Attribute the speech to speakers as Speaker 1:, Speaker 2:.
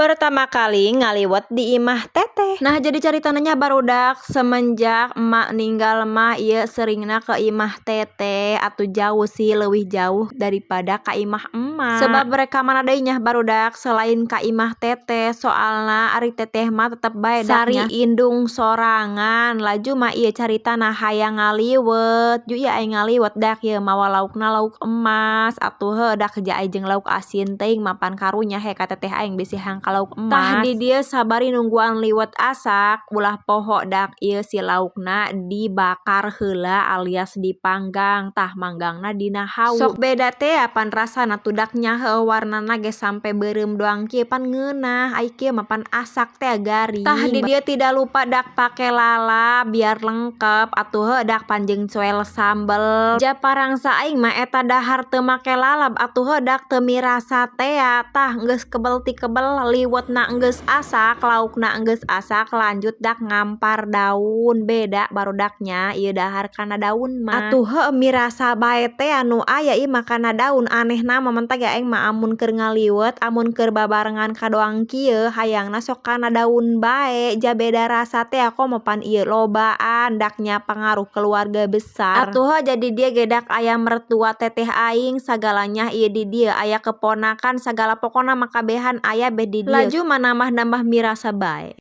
Speaker 1: Pertama kali ngaliwet di imah teteh. Nah, jadi caritana nya, barudak, semenjak emak ninggal mah ieu seringna ke imah teteh atau jauh sih, leuwih jauh daripada ka imah emak. Sebab mereka mana deui nya, barudak, selain ka imah teteh, soalna ari teteh mah tetep bae sari indung sorangan. Laju mah ieu caritana hayang ngaliwet. Ju ieu aing ngaliwet dak ieu mawa laukna lauk emas atuh heuh dak ja aing jeung lauk asin teuing mapan karunya he ka teteh aing bisi hayang ka lauk emas. Tah, di dieu sabari nungguan liwet asak, ulah poho dak ieu si laukna dibakar heula alias dipanggang. Tah, manggangna dina hawu. Sok beda teh pan rasana tuh dak nya, heueuh warnana ge sampe beureum doang kieu pan ngeunah, ai kieu mah pan asak teh garing. Tah, di dieu tidak lupa dak pake lalap biar lengkep atuh heuh dak pan jeung coel sambel. Ja parangsa aing mah eta dahar teu make lalap atuh heuh dak teu mirasa tea. Tah, geus kebel ti kebel, liwetna geus asak, laukna geus asak, lanjut dak ngampar daun. Beda, barudaknya, ieu dahar kana daun mah. Atuh heueuh mirasa bae teh anu aya ieu mah kana daun anehna mah. Matak ge aing mah amun keur ngaliwet, amun keur babarengan kadoang kieu, hayangna sok kana daun bae, ja beda rasa teh komo pan ieu lobaan dak nya, pangaruh keluarga besar. Atuh heuh jadi dieu ge dak aya mertua teteh aing sagalanya ieu di dieu, aya keponakan sagala, pokona mah kabehan aya beh di dieu. Laju mah nambah-nambah mirasa bae.